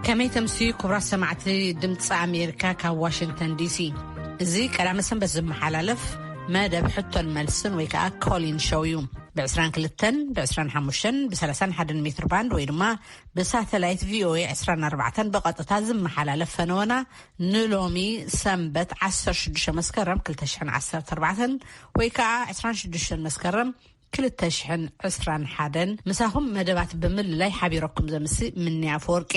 ከመይ ተምሲ ክቡራት ሰማዕቲ ድምፂ ኣሜሪካ ካብ ዋሽንግተን ዲሲ። እዚ ቀዳመ ሰንበት ዝመሓላለፍ መደብ ሕቶን መልስን ወይ ከዓ ኮሊን ሾው እዩ። ብ ዕስራን ክልተን፣ ብ ዕስራን ሓሙሽተን፣ ብ ሰላሳን ሓደን ሜትር ባንድ ወይ ድማ ብሳተላይት ቪኦኤ ዕስራን ኣርባዕተን ብቐጥታ ዝመሓላለፍ ፈነወና ንሎሚ ሰንበት ዓሰርተ ሽዱሽተ መስከረም ክልተ ሽሕን ዓሰርተ ኣርባዕተን ወይ ከዓ ዕስራን ሽዱሽተን መስከረም ክልተ ሽሕን ዕስራን ሓደን ምሳኹም መደባት ብምልላይ ሓቢረኩም ዘምሲ ምንያ ኣፈወርቂ።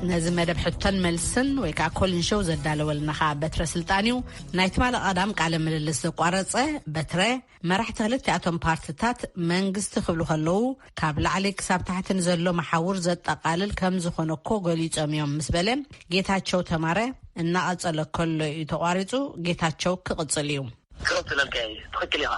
ነዚ መደብ ሕቶን መልስን ወይ ከዓ ኮሊን ሾው ዘዳለወልና ከዓ በትረ ስልጣን እዩ። ናይ ትማሊ ቀዳም ቃለ ምልልስ ዘቋረጸ በትረ፣ መራሕቲ ክልቲኣቶም ፓርትታት መንግስቲ ክብሉ ከለዉ ካብ ላዕሊ ክሳብ ታሕቲ ንዘሎ መሓውር ዘጠቓልል ከም ዝኾነ እኮ ገሊጾም እዮም ምስ በለ፣ ጌታቸው ተማረ እናቐጸለ ከሎ እዩ ተቋሪጹ። ጌታቸው ክቕጽል እዩ። ክቕጽለልካ እየ። ትኽክል ኢኻ።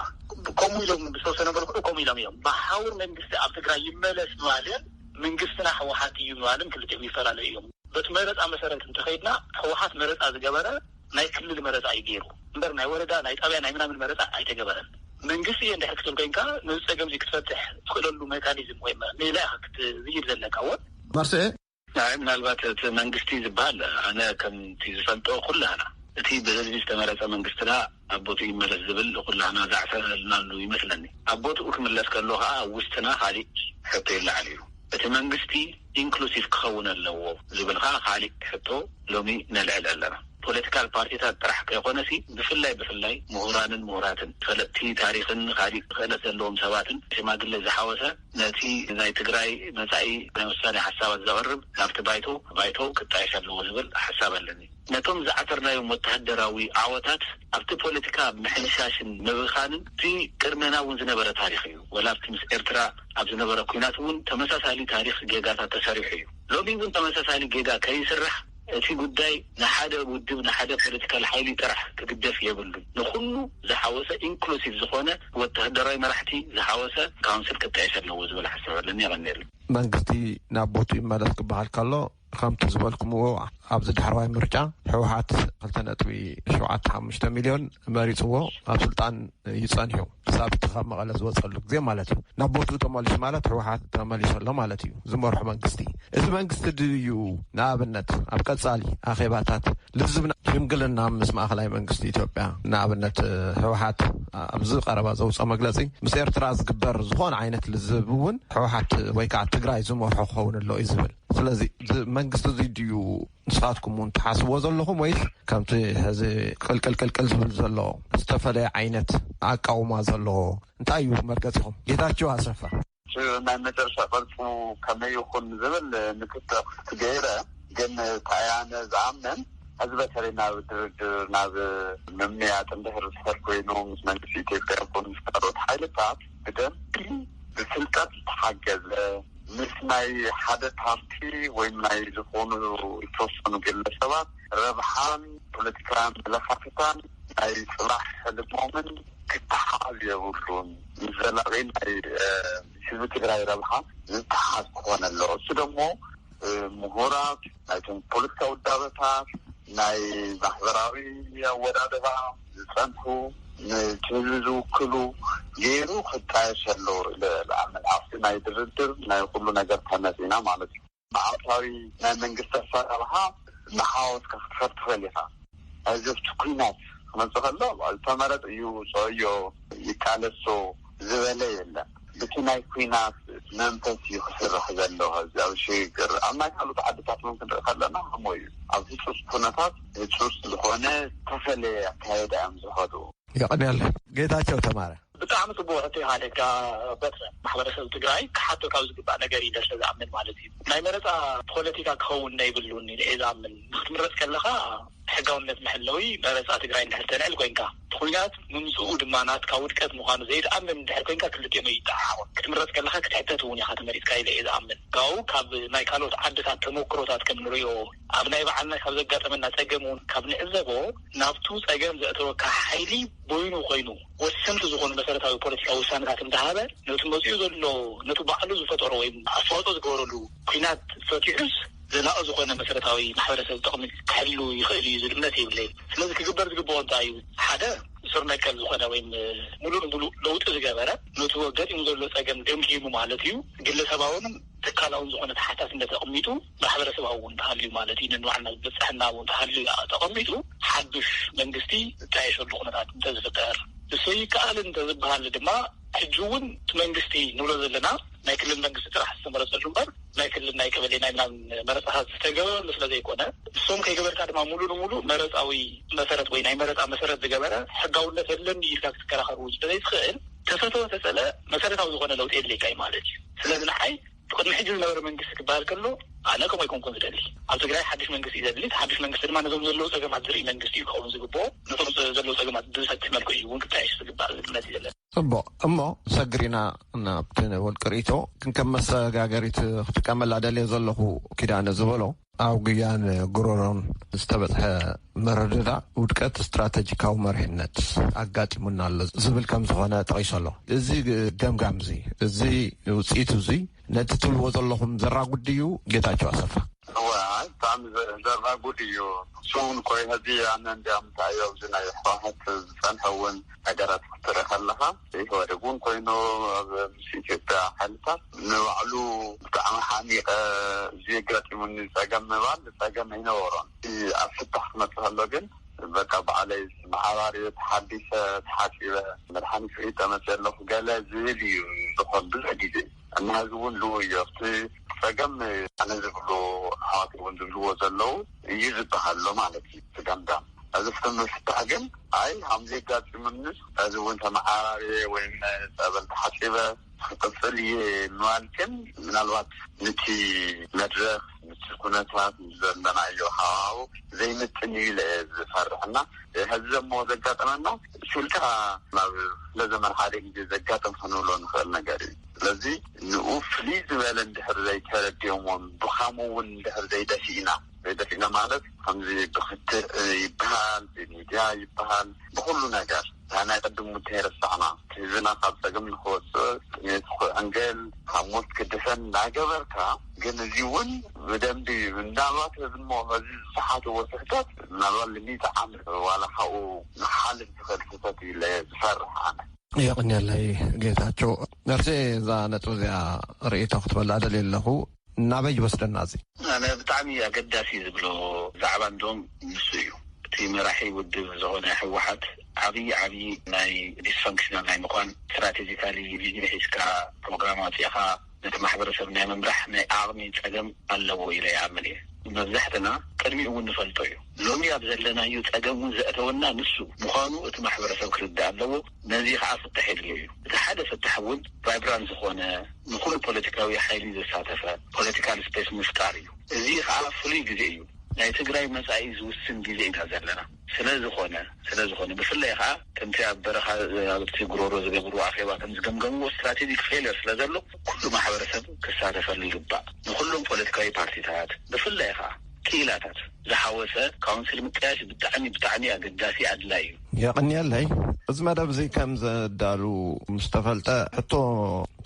ከምኡ ኢሎም ብዝተወሰነ መልክዑ ከምኡ ኢሎም እዮም። መሓውር መንግስቲ ኣብ ትግራይ ይመለስ ምባልን መንግስትና ህወሓት እዩ ምባልን ክልቲኦም ይፈላለዩ እዮም። በቲ መረፃ መሰረት እንተኸይድና፣ ህወሓት መረፃ ዝገበረ ናይ ክልል መረፃ እዩ ገይሩ እምበር፣ ናይ ወረዳ፣ ናይ ጣብያ፣ ናይ ምናምን መረፃ ኣይተገበረን። መንግስቲ እየ እንድሕር ክትብል ኮይንካ፣ ነዚ ፀገም እዚ ክትፈትሕ ትኽእለሉ ሜካኒዝም ወይ መ-፣ ሜላ ኢኻ ክትዝይድ ዘለካ። እወ። መርስኤ? ናይ ምናልባት እቲ መንግስቲ ዝበሃል፣ ኣነ ከምቲ ዝፈልጦ፣ ኩላህና እቲ ብህዝቢ ዝተመረፀ መንግስትና ኣብ ቦትኡ ይመለስ ዝብል ኩላህና ዛዕሰልናሉ ይመስለኒ። ኣብ ቦትኡ ክምለስ ከሎ ከዓ፣ ኣብ ውሽጥና ካሊእ ሕቶ ይለዓል እዩ። እቲ መንግስቲ ኢንክሉሲቭ ክኸውን ኣለዎ ዝብል ከዓ ካሊእ ሕቶ ሎሚ ነልዕል ኣለና። ፖለቲካል ፓርቲታት ጥራሕ ከይኮነሲ፣ ብፍላይ ብፍላይ ምሁራንን ምሁራትን፣ ፈለጥቲ ታሪኽን ካሊእ ክእለት ዘለዎም ሰባትን ሽማግለ ዝሓወሰ፣ ነቲ ናይ ትግራይ መጻኢ ናይ ውሳኔ ሓሳባት ዘቕርብ ናብቲ ባይቶ፣ ባይቶ ክጣየሽ ኣለዎ ዝብል ሓሳብ ኣለኒ። ነቶም ዝዓተርናዮም ወተሃደራዊ ዓወታት ኣብቲ ፖለቲካ ምሕንሻሽን ምብኻንን እቲ ቅድመና እውን ዝነበረ ታሪኽ እዩ። ወላ ኣብቲ ምስ ኤርትራ ኣብ ዝነበረ ኲናት እውን ተመሳሳሊ ታሪኽ ጌጋታት ተሰሪሑ እዩ። ሎሚ እውን ተመሳሳሊ ጌጋ ከይስራሕ፣ እቲ ጉዳይ ንሓደ ውድብ፣ ንሓደ ፖለቲካል ሓይሊ ጥራሕ ክግደፍ የብሉን። ንኹሉ ዝሓወሰ፣ ኢንክሉሲቭ ዝኾነ፣ ወተሃደራዊ መራሕቲ ዝሓወሰ ካውንስል ክጣየሽ ኣለዎ ዝብል ሓሳብ ኣለኒ። የቐንየለይ። መንግስቲ ናብ ቦቱ ይመለስ ክበሃል ከሎ፣ ከምቲ ዝበልኩምዎ፣ ኣብዚ ዳሕረዋይ ምርጫ ህወሓት ክልተ ነጥቢ ሸውዓተ ሓሙሽተ ሚልዮን መሪፅዎ ኣብ ስልጣን እዩ ጸኒሑ፣ ክሳብ እቲ ካብ መቐለ ዝወፀሉ ግዜ ማለት እዩ። ናብ ቦትኡ ተመሊሱ ማለት ህወሓት ተመሊሱ ኣሎ ማለት እዩ፣ ዝመርሖ መንግስቲ። እዚ መንግስቲ ድዩ ንኣብነት ኣብ ቀጻሊ ኣኼባታት ልዝብ ሽምግልና ምስ ማእኸላይ መንግስቲ ኢትዮጵያ፣ ንኣብነት ህወሓት ኣብዚ ቀረባ ዘውፅኦ መግለፂ፣ ምስ ኤርትራ ዝግበር ዝኾነ ዓይነት ልዝብ እውን ህወሓት ወይ ከዓ ትግራይ ዝመርሖ ክኸውን ኣሎ እዩ ዝብል። ስለዚ እዚ መንግስቲ እዚ ድዩ ንስኻትኩም እውን ትሓስብዎ ዘለኹም፣ ወይስ ከምቲ ሕዚ ቅልቅል ቅልቅል ዝብል ዘሎ ዝተፈለየ ዓይነት ኣቃውማ ዘለዎ እንታይ እዩ መርገጺኹም? ጌታቸው ኣሰፋ። እቲ ናይ መጨረሻ ቅርጹ ከመይ ይኹን ዝብል ንክትዕ ክፍቲ ገይረ፣ ግን እንታይ ኣነ ዝኣምን፣ ሕዚ በተለይ ናብ ድርድር፣ ናብ ምምያጥ እንድሕር ዝኸድ ኮይኑ፣ ምስ መንግስቲ ኢትዮጵያ ይኹን ምስ ካልኦት ሓይልታት ብደንቢ ብፍልጠት ዝተሓገዘ፣ ምስ ናይ ሓደ ፓርቲ ወይም ናይ ዝኾኑ ዝተወሰኑ ግለሰባት ረብሓን ፖለቲካዊ ኣመለኻኽታን ናይ ጽባሕ ሕልሞምን ክተሓዝ የብሉን። ምስ ዘላቒ ናይ፣ እ፣ ህዝቢ ትግራይ ረብሓ ዝተሓዝ ክኾን ኣለዎ። እሱ ደሞ፣ እ፣ ምሁራት፣ ናይቶም ፖለቲካዊ ውዳበታት፣ ናይ ማሕበራዊ ኣወዳድባ ዝጸንሑ፣ ነቲ ህዝቢ ዝውክሉ ገይሩ ክጣየሽ ኣለዎ ኢለ ዝኣምን። ኣብቲ ናይ ድርድር ናይ ኩሉ ነገር ተመጺና ማለት እዩ። መዓልታዊ ናይ መንግስቲ ኣሰራርሓ እናሓወስካ ክትኸድ ትኽእል ኢኻ። እዚ ኣብቲ ኲናት ክመጽእ ከሎ፣ ዝተመረጠ እዩ፣ ውፅኦዮ፣ ይቃለሶ ዝበለ የለን። በቲ ናይ ኲናት መንፈስ እዩ ክስራሕ ዘሎ። ኣብዚ ኣብ ሽግግር፣ ኣብ ናይ ካልኦት ዓድታት እውን ክንርኢ ከለና ከምኡ እዩ። ኣብ ህጹጽ ኩነታት ህጹጽ ዝኾነ ዝተፈለየ ኣካየዳ እዮም ዝኸዱ። የቐንየልና። ጌታቸው ተማረ። ብጣዕሚ ጽቡቕ ሕቶ ኢኻ ኣለካ በትረ። ማሕበረሰብ ትግራይ ክሓቶ ካብ ዝግባእ ነገር እዩ ኢለ ስለ ዝኣምን ማለት እዩ። ናይ መረጻ ፖለቲካ ክኸውን የብሉን ኢለ እየ ዝኣምን። ክትምረጽ ከለኻ ሕጋውነት መሐለዊ መረጻ ትግራይ እንድሕር ተልዕል ኮይንካ፣ እቲ ኲናት ምምጽኡ ድማ ናትካ ውድቀት ምዃኑ ዘይትኣምን እንድሕር ኮይንካ፣ ክልቲኦም ኣይጠዓዓቑን። ክትምረጽ ከለኻ ክትሕተት እውን ኢኻ ተመሪጽካ ኢለ እየ ዝኣምን። ካብኡ ካብ ናይ ካልኦት ዓድታት ተመክሮታት ከም ንሪኦ፣ ኣብ ናይ በዓልና ካብ ዘጋጠመና ጸገም እውን ካብ ንዕዘቦ፣ ናብቱ ጸገም ዘእተወካ ሓይሊ በይኑ ኮይኑ ወሰንቲ ዝኾኑ መሰረታዊ ፖለቲካዊ ውሳነታት እንዳሃበ፣ ነቲ መጺኡ ዘሎ፣ ነቲ ባዕሉ ዝፈጠሮ ወይ ኣስተዋጽኦ ዝገበረሉ ኲናት ፈቲሑስ ዘላቒ ዝኾነ መሰረታዊ ማሕበረሰብ ጥቕሚ ክሕሉ ይኽእል እዩ ዝብል እምነት የብለይን። ስለዚ ክግበር ዝግብኦ እንታይ እዩ? ሓደ፣ ስር ነቀል ዝኾነ ወይም ሙሉእ ንሙሉእ ለውጢ ዝገበረ፣ ነቲ ገጢሙ ዘሎ ጸገም ገምጊሙ ማለት እዩ። ግለሰባውን ትካላውን ዝኾነ ተሓታትነት ኣቕሚጡ፣ ማሕበረሰባዊ እውን ተሃልዩ ማለት እዩ፣ ንንባዕልና ዝበጽሐና እውን ተሃልዩ ተቐሚጡ፣ ሓዱሽ መንግስቲ ዝጣየሸሉ ኩነታት እንተዝፍጠር፣ እሱ ይከኣል እንተዝበሃል ድማ፣ ሕጂ እውን እቲ መንግስቲ ንብሎ ዘለና ናይ ክልል መንግስቲ ጥራሕ ዝተመረጸሉ እምበር፣ ናይ ክልል ናይ ቀበሌ ናይ ምናምን መረጻታት ዝተገበረሉ ስለ ዘይኮነ፣ እሶም ከይገበርካ ድማ ሙሉ ንሙሉ መረጻዊ መሰረት ወይ ናይ መረጻ መሰረት ዝገበረ ሕጋውነት የለን ኢልካ ክትከራኸር እውን ስለ ዘይትኽእል፣ ተፈተወ ተጸለ መሰረታዊ ዝኾነ ለውጢ የድልየካ እዩ ማለት እዩ። ስለዚ ንዓይ ብቅድሚ ሕጂ ዝነበረ መንግስቲ ክበሃል ከሎ፣ ኣነ ከምኡ ኣይኮንኩን ዝደሊ። ኣብ ትግራይ ሓድሽ መንግስቲ እዩ ዘድሊ። እቲ ሓድሽ መንግስቲ ድማ ነዞም ዘለዉ ጸገማት ዝርኢ መንግስቲ እዩ ክኸውን ዝግብኦ። ነቶም ዘለዉ ጸገማት ብዝፈትሕ መልክዑ እዩ እውን ክጣየሽ ዝግባእ ዝብል እምነት እዩ ዘለና። ጽቡቕ። እሞ ሰግሪና ናብቲ ውልቂ ርእይቶ፣ ክንከም መሰጋገሪት ክጥቀመላ ደልየ ዘለኹ፣ ኪዳነ ዝበሎ ኣብ ጉያን ጉሮሮን ዝተበጽሐ ምርድዳእ ውድቀት ስትራተጂካዊ መሪሕነት ኣጋጢሙና ኣሎ ዝብል ከም ዝኾነ ጠቒሱ ኣሎ። እዚ ገምጋም እዚ፣ እዚ ውጽኢት እዚ ነቲ ትብልዎ ዘለኹም ዘራጉድ ድዩ? ጌታቸው ኣሰፋ። እወ፣ ኣይ፣ ብጣዕሚ ዘ-፣ ዘራጉድ እዩ። እሱ እውን ኮይ፣ ሕዚ ኣነ እንዲያም እንታይ ኣብዚ ናይ ህወሓት ዝጸንሐ እውን ነገራት ክትርኢ ከለኻ፣ ኢህወደግ እውን ኮይኑ ኣብ ምስ ኢትዮጵያ ሓይልታት ንባዕሉ ብጣዕሚ ሓሚቐ፣ እዚ የጋጢሙኒ ጸገም ምባል ጸገም ኣይነበሮን። እቲ ኣብ ፍታሕ ክመጽእ ከሎ ግን በቃ ባዕለይ መዓራርየ ተሓዲሰ ተሓጺበ መድሓኒት ርእየ መጽእ ኣለኹ ገለ ዝብል እዩ ዝኾን ብዙሕ ግዜ። እና ህዝቢ እውን ልው እዩ ኣብቲ ጸገም። ኣነ ዝብሉ ኣሕዋት እውን ዝብልዎ ዘለዉ እዩ ዝበሃል ኣሎ ማለት እዩ። እቲ ገምጋም እዚ ፍትም ምፍታሕ ግን ኣይ ሃም ዘጋጥምንስ እዚ እውን ተመዓራርየ ወይም ጸበል ተሓጺበ ክቅጽል እየ ምባል ግን ምናልባት ንቲ መድረኽ ንቲ ኩነታት ዘለናዮ ሃዋው ዘይምጥን እዩ ኢለ እየ ዝፈርሕ። እና ሕዚ ዘሞ ዘጋጠመና ሹልካ ናብ ክፍለ ዘመን ሓደ ግዜ ዘጋጥም ክንብሎ ንኽእል ነገር እዩ። ስለዚ ንኡ ፍልይ ዝበለ እንድሕር ዘይተረዲኦሞን ብኻሙ እውን እንድሕር ዘይደፊእና ዘይደፊእና ማለት ከምዚ ብክትዕ ይበሃል ብሚድያ ይበሃል ብኩሉ ነገር ናይ ቅድም ውድሀ የረሳዕና ህዝብና ካብ ጸገም ንክወፅእ ጥሜት ክዕንገል ካብ ሞት ክድሕን እናገበርካ ግን እዚ እውን ብደንቢ ምናልባት ህዝሞ ህዚ ዝሰሓትዎ ስሕተት ምናልባት ልሚት ዓመት ዋላ ካብኡ ንሓልፍ ዝኽእል ስሕተት እዩ ኢለ ዝፈርሕ ኣነ። የቕንየለይ ጌታቸው። ነርሴ እዛ ነጥብ እዚኣ ርእይቶ ክትበላ ደልየ ኣለኹ። ናበይ ይወስደና እዚ? ኣነ ብጣዕሚ ኣገዳሲ ዝብሎ ዛዕባ እንዶም ንሱ እዩ። እቲ መራሒ ውድብ ዝኾነ ህወሓት ዓብዪ ዓብዪ ናይ ዲስፋንክሽናል ናይ ምኳን ስትራቴጂካሊ ቪዥን ሒዝካ ፕሮግራም ኣውፂእኻ ነቲ ማሕበረሰብ ናይ ምምራሕ ናይ ዓቕሚ ፀገም ኣለዎ ኢለ ይኣምን እየ። መብዛሕትና ቅድሚኡ እውን ንፈልጦ እዩ። ሎሚ ኣብ ዘለናዮ ፀገም እውን ዘእተወና ንሱ ምዃኑ እቲ ማሕበረሰብ ክርዳእ ኣለዎ። ነዚ ከዓ ፍታሕ የድልዮ እዩ። እቲ ሓደ ፍታሕ እውን ቫይብራንት ዝኾነ ንኩሉ ፖለቲካዊ ሓይሊ ዘሳተፈ ፖለቲካል ስፔስ ምፍጣር እዩ። እዚ ከዓ ፍሉይ ግዜ እዩ። ናይ ትግራይ መፃኢ ዝውስን ግዜ ኢና ዘለና። ስለዝኾነ ስለዝኾነ ብፍላይ ከዓ ከምቲ ኣብ በረኻ ኣብቲ ጉሮሮ ዝገብሩ ኣኼባ ከም ዝገምገምዎ ስትራቴጂክ ፌልየር ስለ ዘሎ ኩሉ ማሕበረሰብ ክሳተፈሉ ይግባእ። ንኩሎም ፖለቲካዊ ፓርቲታት ብፍላይ ከዓ ክኢላታት ዝሓወሰ ካውንስል ምጥያሽ ብጣዕሚ ብጣዕሚ ኣገዳሲ ኣድላይ እዩ። የቕንየለይ። እዚ መደብ እዚ ከም ዘዳሉ ምስ ተፈልጠ ሕቶ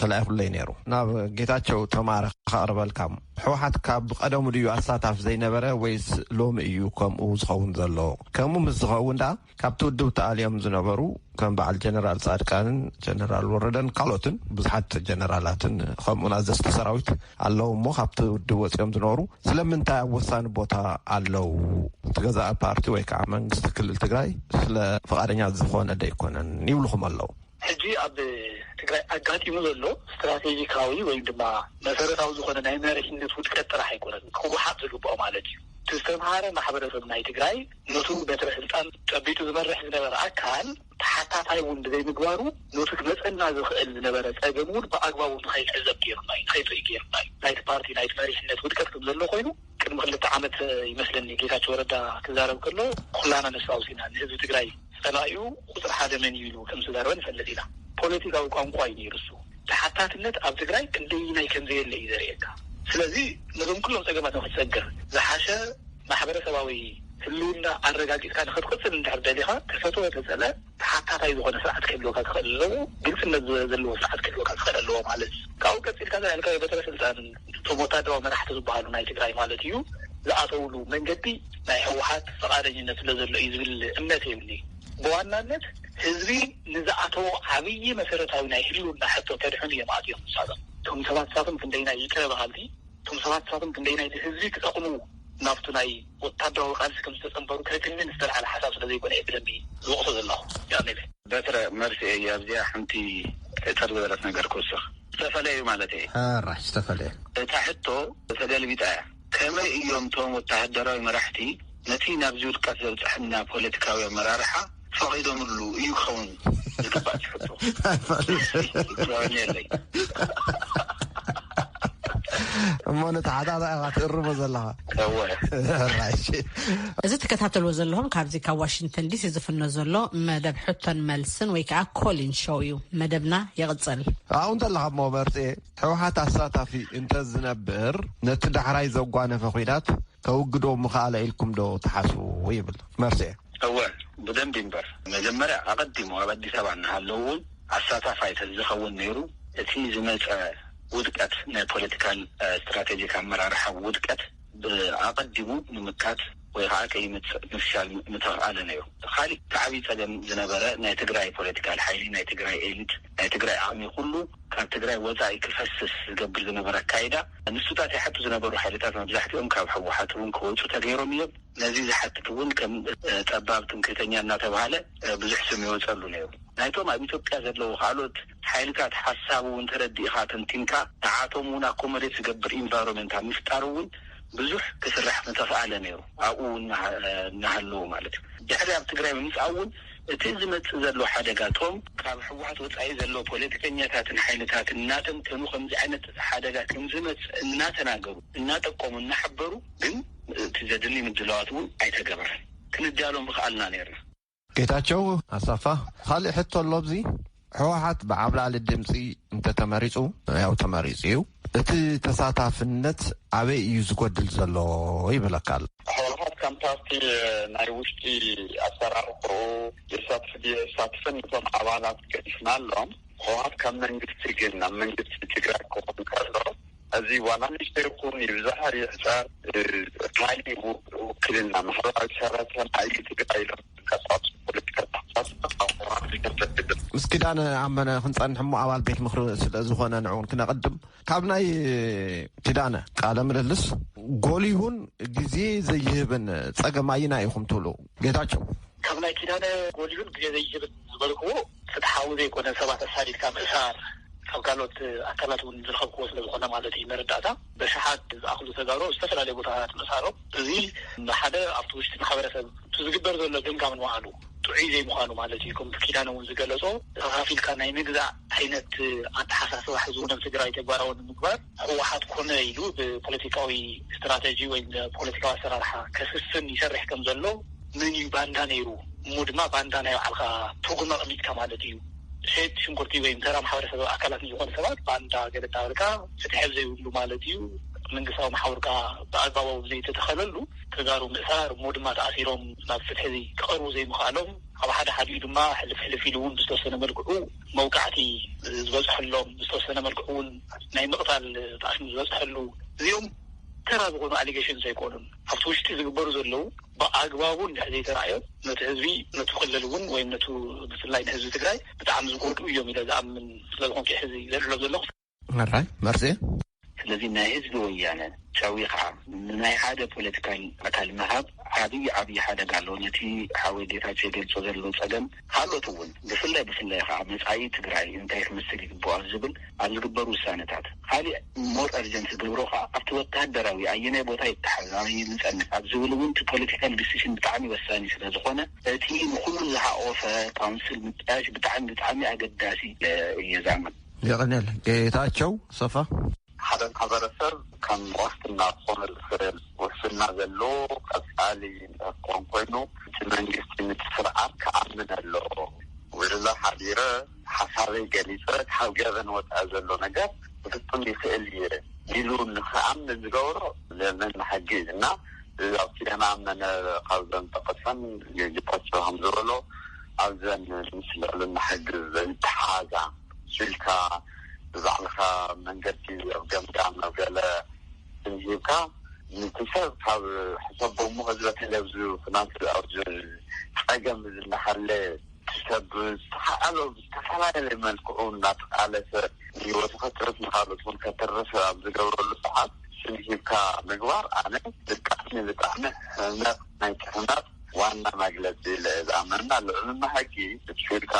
ተላኢኹለይ ነይሩ። ናብ ጌታቸው ተማረ ከቕርበልካ። ህወሓት ካብ ቀደሙ ድዩ ኣሳታፍ ዘይነበረ ወይስ ሎሚ እዩ ከምኡ ዝኸውን ዘሎ? ከምኡ ምስ ዝኸውን ደኣ ካብቲ ውድብ ተኣልዮም ዝነበሩ ከም በዓል ጀነራል ጻድቃንን ጀነራል ወረደን ካልኦትን ብዙሓት ጀነራላትን ከምኡን ኣዘዝቲ ሰራዊት ኣለዉ እሞ ካብቲ ውድብ ወጺኦም ዝነበሩ ስለምንታይ ኣብ ወሳኒ ቦታ ኣለዉ? እቲ ገዛኢ ፓርቲ ወይ ከዓ መንግስቲ ክልል ትግራይ ስለ ፍቓደኛ ዝኾነ ደይኮነን ይብልኹም ኣለዉ። ሕጂ ኣብ ትግራይ ኣጋጢሙ ዘሎ ስትራቴጂካዊ ወይ ድማ መሰረታዊ ዝኾነ ናይ መሪሕነት ውድቀት ጥራሕ ኣይኮነን ክወሓጥ ዝግብኦ ማለት እዩ። እቲ ዝተምሃረ ማሕበረሰብ ናይ ትግራይ ነቱ በትረ ስልጣን ጨቢጡ ዝመርሕ ዝነበረ ኣካል ተሓታታይ እውን ብዘይምግባሩ ነቱ ክመፀና ዝኽእል ዝነበረ ፀገም እውን ብኣግባቡ ንኸይንዕዘብ ገይሩና እዩ፣ ንኸይትርኢ ገይሩና እዩ። ናይቲ ፓርቲ ናይቲ መሪሕነት ውድቀት ከም ዘሎ ኮይኑ ቅድሚ ክልተ ዓመት ይመስለኒ ጌታቸው ረዳ ክዛረብ ከሎ ኩላና ነስታውስ ኢና። ንህዝቢ ትግራይ ጸላኢኡ ቁጽሪ ሓደ መን እዩ ኢሉ ከም ዝተዛረበ ንፈልጥ ኢና። ፖለቲካዊ ቋንቋ እዩ ነይሩ እሱ። ተሓታትነት ኣብ ትግራይ ክንደይናይ ከም ዘየለ እዩ ዘርእየካ። ስለዚ ነዞም ኩሎም ጸገማት ንክትሰግር ዝሓሸ ማሕበረሰባዊ ህልውና ኣረጋጊጽካ ንክትቅጽል እንድሕር ደሊኻ ተፈትወ ተጸለ ተሓታታይ ዝኾነ ስርዓት ክህልወካ ክኽእል ኣለዎ። ግልጽነት ዘ-፣ ዘለዎ ስርዓት ክህልወካ ክኽእል ኣለዎ ማለት እዩ። ካብኡ ቀጺልካ ዘልዓልካዮ በትረ ስልጣን እቶም ወታደራዊ መራሕቲ ዝበሃሉ ናይ ትግራይ ማለት እዩ ዝኣተውሉ መንገዲ ናይ ህወሓት ፈቓደኝነት ስለ ዘሎ እዩ ዝብል እምነት የብልኒ። ብዋናነት ህዝቢ ንዝኣተዎ ዓብዪ መሰረታዊ ናይ ህልውና ሕቶ ከድሕኑ እዮም ኣትዮም ንሳቶም። እቶም ሰባት ንሳቶም ክንደይናይ ይቅረ በሃልቲ፣ እቶም ሰባት ንሳቶም ክንደይናይ ህዝቢ ክጠቕሙ ናብቱ ናይ ወታደራዊ ቃልሲ ከም ዝተጸንበሩ ከግንን ዝተልዓለ ሓሳብ ስለ ዘይኮነ እየ ብደንቢ ዝወቕሶ ዘለኹ። ያኔለ በትረ መርሲ እየ ኣብዚኣ ሓንቲ ሕጽር ዝበለት ነገር ክውስኽ። ዝተፈለዩ ማለት እየ። ሕራሽ ዝተፈለየ። እታ ሕቶ ተገልቢጣ እያ። ከመይ እዮም እቶም ወተሃደራዊ መራሕቲ ነቲ ናብዚ ውድቀት ዘብጽሐና ፖለቲካዊ ኣመራርሓ ፈቒዶምሉ እዩ ክኸውን ዝግባእ ትሕቶ? ኣይፈልጥን። የለይ። እሞ ነቲ ሓታታ ኢኻ ትእርሞ ዘለኻ። እወ። ሕራሽ። እዚ ትከታተልዎ ዘለኹም ካብዚ ካብ ዋሽንግተን ዲሲ ዝፍኖ ዘሎ መደብ ሕቶን መልስን ወይ ከዓ ኮሊን ሾው እዩ። መደብና ይቕጽል። ኣብኡ እንተለኻ እሞ መርፅኤ፣ ህወሓት ኣሳታፊ እንተዝነብር ነቲ ዳሕራይ ዘጓነፈ ኲናት ከውግዶ ምኽኣለ ኢልኩም ዶ ትሓስቡ? ይብል መርሴ። እወ፣ ብደንቢ እምበር፣ መጀመርያ ኣቐዲሙ ኣብ ኣዲስ ኣበባ እናሃለዉ እውን ኣሳታፋይ ተዝኸውን ነይሩ፣ እቲ ዝመፀ ውድቀት፣ ናይ ፖለቲካል ስትራቴጂክ ኣመራርሓ ውድቀት ኣቐዲሙ ንምካት ወይ ከዓ ከይመፅእ ምፍሻል ምተኽኣለ ነይሩ። ካሊእ እቲ ዓብዪ ፀገም ዝነበረ ናይ ትግራይ ፖለቲካል ሓይሊ፣ ናይ ትግራይ ኤሊት፣ ናይ ትግራይ ዓቕሚ ኩሉ ካብ ትግራይ ወፃኢ ክፈስስ ዝገብር ዝነበረ ኣካይዳ፣ ንሱታት ይሓቱ ዝነበሩ ሓይልታት መብዛሕትኦም ካብ ህወሓት እውን ክወፁ ተገይሮም እዮም። ነዚ ዝሓትት እውን ከም ጠባብ ትምክህተኛ እናተባሃለ ብዙሕ ስም ይወፀሉ ነይሩ። ናይቶም ኣብ ኢትዮጵያ ዘለዉ ካልኦት ሓይልታት ሓሳብ እውን ተረዲእኻ ተንቲንካ ንዓቶም እውን ኣኮሞዴት ዝገብር ኢንቫይሮንመንት ኣብ ምፍጣር እውን ብዙሕ ክስራሕ ምተኽኣለ ነይሩ፣ ኣብኡ እናሃለዉ ማለት እዩ። ድሕሪ ኣብ ትግራይ ምምፃእ እውን እቲ ዝመፅእ ዘሎ ሓደጋ እቶም ካብ ህወሓት ወፃኢ ዘለዉ ፖለቲከኛታትን ሓይልታት እናተንተኑ ከምዚ ዓይነት ሓደጋ ከምዝመፅእ እናተናገሩ እናጠቆሙ እናሓበሩ ግን እቲ ዘድሊ ምድላዋት እውን ኣይተገበረን። ክንዳሎ ምኽኣልና ነይርና። ጌታቸው ኣሰፋ፣ ካሊእ ሕቶ ኣሎ ኣብዚ። ህወሓት ብዓብላሊ ድምፂ እንተተመሪፁ፣ ያው ተመሪፁ እዩ፣ እቲ ተሳታፍነት ኣበይ እዩ ዝጎድል ዘሎ ይብለካ ኣሎ። ህወሓት ከም ፓርቲ ናይ ውሽጢ ኣሰራርሕኡ የሳትፍ ድዩ የሳትፍን ነቶም ኣባላት ገዲፍናሎም። ህወሓት ከም መንግስቲ ግን ናብ መንግስቲ ትግራይ ክኾን ከሎ እዚ ዋላ ንእሽቶ ይኹን ይብዛሕ ይሕፀር ካሊ ውክልና ማሕበራዊ ሰራተና እዩ ትግራይ ኢሎም ዝንቀሳቀሱ ፖለቲካ ተሓሳስባ ካብ ህወሓት ይከፈል። ምስ ኪዳነ ኣመነ ክንፀንሕ እሞ ኣባል ቤት ምክሪ ስለ ዝኾነ ንዕውን ክነቕድም ካብ ናይ ኪዳነ ቃለ ምልልስ ጎሊሁን ግዜ ዘይህብን ፀገም ኣይና ኢኹም ትብሉ ጌታቸው? ካብ ናይ ኪዳነ ጎሊሁን ግዜ ዘይህብን ዝበልክዎ ፍትሓዊ ዘይኮነ ሰባት ኣሳዲድካ ምእሳር ካብ ካልኦት ኣካላት እውን ዝረኸብክዎ ስለ ዝኾነ ማለት እዩ። መረዳእታ በሽሓት ዝኣኽሉ ተጋሩ ኣብ ዝተፈላለዩ ቦታታት ምእሳሮም እዚ ሓደ ኣብቲ ውሽጢ ማሕበረሰብ እቲ ዝግበር ዘሎ ገምጋም ንባዕሉ ጥዑይ ዘይምዃኑ ማለት እዩ። ከምቲ ኪዳነ እውን ዝገለፆ ተኻፊልካ ናይ ምግዛእ ዓይነት ኣተሓሳስባ ሕዚ እውን ኣብ ትግራይ ተግባራዊ ንምግባር ህወሓት ኮነ ኢሉ ብፖለቲካዊ ስትራተጂ ወይ ፖለቲካዊ ኣሰራርሓ ከስፍን ይሰርሕ ከም ዘሎ መን እዩ ባንዳ ነይሩ እሞ ድማ ባንዳ ናይ ባዕልካ ትርጉም ኣቐሚጥካ ማለት እዩ። ሸየጥቲ ሽንኩርቲ ወይ ተራ ማሕበረሰብ ኣካላት ንዝኾኑ ሰባት ባንዳ ገለ እንዳበልካ ፍትሒ ኣብ ዘይብሉ ማለት እዩ መንግስታዊ መሓውርካ ብኣግባቡ ዘይተተኸለሉ ተጋሩ ምእሳር እሞ ድማ ተኣሲሮም ናብ ፍትሒ ክቐርቡ ዘይምኽኣሎም ኣብ ሓደ ሓዲኡ ድማ ሕልፍ ሕልፍ ኢሉ እውን ብዝተወሰነ መልክዑ መውቃዕቲ ዝበፅሐሎም ብዝተወሰነ መልክዑ እውን ናይ ምቕታል ጣዕሚ ዝበፅሐሉ እዚኦም ተራ ዝኾኑ ኣሊጌሽንስ ኣይኮኑን። ኣብቲ ውሽጢ ዝግበሩ ዘለዉ ብኣግባቡ እንድሕር ዘይተራእዮም ነቲ ህዝቢ ነቲ ክልል እውን ወይም ነቲ ብፍላይ ንህዝቢ ትግራይ ብጣዕሚ ዝጎድኡ እዮም ኢለ ዝኣምን ስለዝኾንኩ ሕዚ ዘልዕሎ ዘለኹ። ሕራይ መርሴ። ስለዚ ናይ ህዝቢ ወያነ ጨዊኻ ንናይ ሓደ ፖለቲካል ኣካል ምሃብ ዓብዪ ዓብዪ ሓደጋ ኣለዎ። ነቲ ሓወይ ጌታቸው ይገልፆ ዘሎ ፀገም ካልኦት እውን ብፍላይ ብፍላይ ከዓ መፃኢ ትግራይ እንታይ ክመስል ይግብኦ ኣብ ዝብል ኣብ ዝግበሩ ውሳነታት ካሊእ ሞር እርጀንት ዝገብሮ ከዓ ኣብቲ ወታደራዊ ኣየናይ ቦታ ይተሓዝ ኣበይ ንፀንሕ ኣብ ዝብል እውን እቲ ፖለቲካል ዲሲሽን ብጣዕሚ ወሳኒ ስለ ዝኾነ እቲ ንኩሉ ዝሓቆፈ ካውንስል ምጥያሽ ብጣዕሚ ብጣዕሚ ኣገዳሲ እየ ዝኣምን። የቐንየል ጌታቸው ሰፋ። ሓደ ማሕበረሰብ ከም ዋስትና ክኾኖ ዝኽእል ውሕስና ዘለዎ ቀፃሊ ክኾን ኮይኑ እቲ መንግስቲ ነቲ ስርዓት ክኣምን ኣለዎ። ውዕሎ ሓዲረ ሓሳበይ ገሊፀ ካብ ገበን ወፃኢ ዘሎ ነገር ብፍፁም ይኽእል እየ ኢሉ ንክኣምን ዝገብሮ ለመን ሕጊ እዩ እና እዚ ኣብ ኪዳነ ኣመነ ካብዘን ጠቀሰን ጌታቸው ከም ዝበሎ ኣብዘን ምስ ልዕልና ሕጊ ዘይተሓዛ ኢልካ ብባዕልካ መንገዲ ኣብ ገምጋም ኣብ ገለ ስም ሂብካ ነቲ ሰብ ካብ ሕሰቦ እሞ ህዝበ ተለብዙ ኩናት ኣብዚ ፀገም ጸገም ዝናሃለ፣ እቲ ሰብ ዝተኸኣሎ ብዝተፈላለየ መልክዑ እናተቃለሰ፣ ህይወቱ ከትርፍ፣ ንኻልኦት እውን ከትርፍ ኣብ ዝገብረሉ ሰዓት፣ ስም ሂብካ ምግባር፣ ኣነ ብጣዕሚ፣ ብጣዕሚ ህነቕ ናይቲ ህነቕ ዋና መግለጺ ኢለ እየ ዝኣምን። ልዕልና ሕጊ፣ እቲ ኢልካ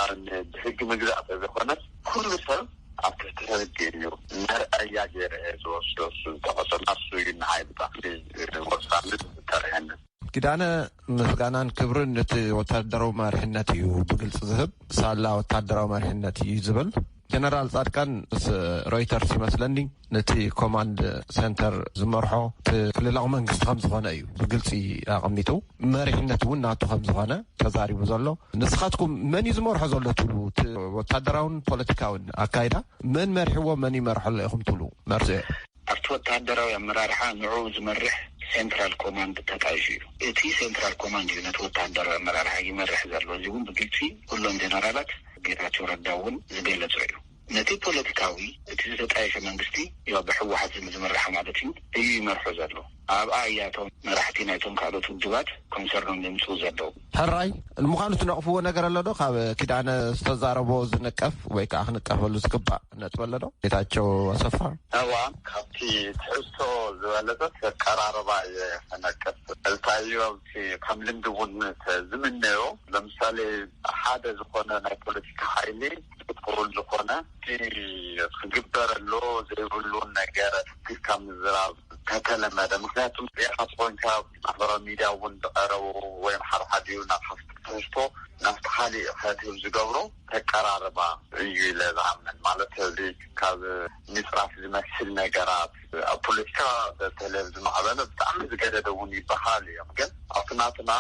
ብሕጊ ምግዛእ ተዘይኮነስ፣ ኩሉ ሰብ ኣብ ትሕቲ ሕጊ እዩ። መርኣያ ገይረ እየ ዝወስዶ፣ እሱ ዝጠቐሰና፣ እሱ እዩ ንዓይ ብጣዕሚ ወሳኒ ዝተረየኒ። ኪዳነ፣ ምስጋናን ክብርን ነቲ ወታደራዊ መሪሕነት እዩ ብግልጺ ዝህብ። ሳላ ወታደራዊ መሪሕነት እዩ ዝብል። ጀነራል ጻድቃን ምስ ሮይተርስ ይመስለኒ፣ ነቲ ኮማንድ ሴንተር ዝመርሖ እቲ ክልላዊ መንግስቲ ከም ዝኾነ እዩ ብግልጺ ኣቐሚጡ። መሪሕነት እውን ናቱ ከም ዝኾነ ተዛሪቡ ዘሎ። ንስኻትኩም መን እዩ ዝመርሖ ዘሎ ትብሉ? እቲ ወታደራውን ፖለቲካውን ኣካይዳ መን መሪሕዎ፣ መን ይመርሖ ኣሎ ኢኹም ትብሉ? መርስኤ ኣብቲ ወታደራዊ ኣመራርሓ ንዕኡ ዝመርሕ ሴንትራል ኮማንድ ተጣይሹ እዩ። እቲ ሴንትራል ኮማንድ እዩ ነቲ ወታደራዊ ኣመራርሓ ይመርሕ ዘሎ። እዚ እውን ብግልጺ ኩሎም ጀነራላት፣ ጌታቸው ረዳ እውን ዝገለጾ እዩ። ነቲ ፖለቲካዊ፣ እቲ ዝተጣየሸ መንግስቲ፣ ያው ብህወሓት ዝም-፣ ዝምራሕ ማለት እዩ፣ እዩ ይመርሖ ዘሎ። ኣብኣ እያ እቶም መራሕቲ ናይቶም ካልኦት ውድባት ኮንሰርኖም ዘምፅኡ ዘለዉ። ሕራይ፣ ንምዃኑ ትነቕፍዎ ነገር ኣሎ ዶ? ካብ ኪዳነ ዝተዛረቦ ዝንቀፍ ወይ ከዓ ክንቀፈሉ ዝግባእ ነጥቢ ኣሎ ዶ? ጌታቸው ኣሰፋ። እዋ፣ ካብቲ ትሕዝቶ ዝበለጸ ኣቀራርባ እየ ክነቅፍ። እንታይ እዩ፣ ኣብቲ ከም ልምዲ እውን ዝምነዮ፣ ለምሳሌ፣ ሓደ ዝኾነ ናይ ፖለቲካ ሓይሊ ክውል ዝኾነ፣ እቲ ክግበር ኣሎ ዘይብሉ ነገር ፊትካ ምዝራብ ከተለመደ። ምክንያቱ፣ ሪኢኻ ተኾይንካ፣ ማሕበራዊ ሚድያ እውን ዝቐረቡ ወይም ሓደ ሓዲኡ ናብ ሓፍቲ ትሕዝቶ ናብቲ ካሊእ ከትህብ ዝገብሮ ተቀራርባ እዩ ኢለ ዝኣምን። ማለት፣ እዚ ካብ ምጽራፍ ዝመስል ነገራት ኣብ ፖለቲካ፣ በተለይ ዝማዕበለ፣ ብጣዕሚ ዝገደደ እውን ይበሃል እዮም። ግን ኣብቲ ናትና፣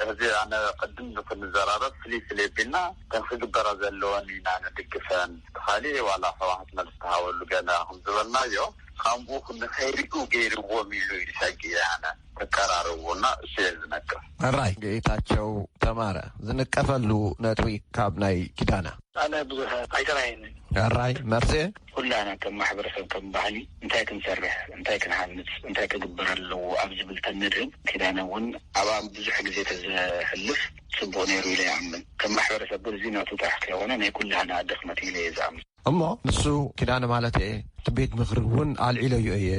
እዚ ኣነ ቅድም ንክንዘራረብ ፍልይ ፍልይ ኣቢልና፣ እተን ክግበራ ዘለወን ኢና ንድግፈን። እቲ ካሊእ ዋላ ህወሓት መልሲ ተሃበሉ ገለ ከም ዝበልናዮ፣ ከምኡ ንኸይሪኡ ገይርዎም ኢሉ ይሰግእ ኣነ። ተቀራረቡና፣ እሱ እየ ዝነቅፍ። ሕራይ፣ ጌታቸው ተማረ፣ ዝንቀፈሉ ነጥቢ ካብ ናይ ኪዳነ። ኣነ ብዙሕ ኣይተራየንን። ሕራይ፣ መርስኤ? ኩላና ከም ማሕበረሰብ፣ ከም ባህሊ፣ እንታይ ክንሰርሕ፣ እንታይ ክንሃንጽ፣ እንታይ ክግበር ኣለዎ ኣብ ዝብል ተንርህብ፣ ኪዳነ እውን ኣብኣ ብዙሕ ግዜ ተዘሕልፍ ጽቡቕ ነይሩ ኢለ ይኣምን። ከም ማሕበረሰብ ግን እዚ ናቱ ጥራሕ ከይኮነ ናይ ኩላህና ድኽመት ኢለ እየ ዝኣምን። እሞ ንሱ፣ ኪዳነ ማለት እየ፣ እቲ ቤት ምኽሪ እውን ኣልዒለዮ እየ